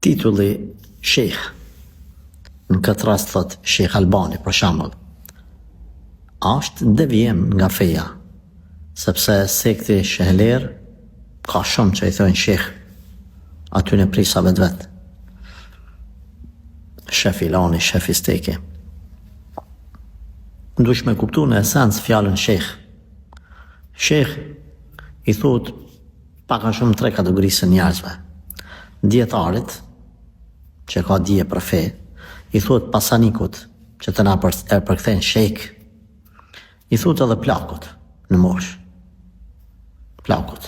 Titulli Shejh, në këtë rast thotë Shejh Albani për shembull, është devijim nga feja, sepse sekti Shehler ka shumë që i thonë Shejh atyne prijsave të vet. Sheh filani, sheh fisteki. Duhesh me kuptu në esencë fjalën shejh. Shejh i thotë Pak a shumë tre kategorisë së njerëzve. Dijetarit, që ka dije për fe, i thuhet pasanikut, që te na e përkthejnë shejk, i thuhet edhe plakut në moshë. Plakut.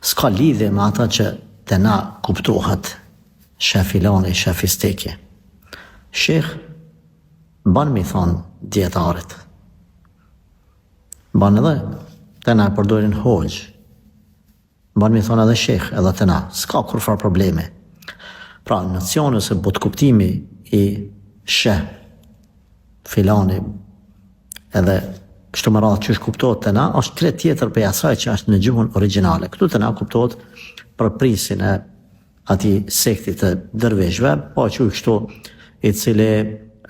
S'ka lidhje me ata që te na kuptohet sheh filani, sheh fisteki. Shejh ban me i thonë dijetarit. Ban edhe te na e përdorin hoxhë. Ban me i thonë edhe shejh edhe te na. S'ka kurrfarë problemi. Pra, nocioni ose botëkuptimi i sheh filani edhe kështu me radhë qysh kuptohet te na, është krejt tjetër prej asaj që është në gjuhën origjinale. Këtu te na kuptohet për prijësin e atij sekti të dervishëve, po e quaj kështu, i cili,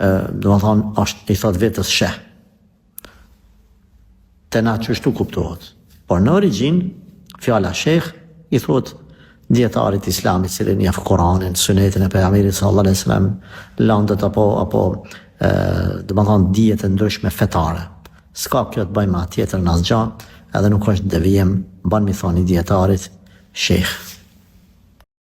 domethonë, është i thotë vetes sheh. Te na qështu kuptohet. Por në origjinë, fjala shejh i thuhet dijetarit islam i cili njeh Kur'anin, sunetin e pejgamberit sallallahu alaihi wasallam, landët apo apo ë domethonë dijet e ndryshme fetare. S'ka kjo të bëjë me atë tjetrën asgjë, edhe nuk është devijim, ban me i thonë dijetarit shejh.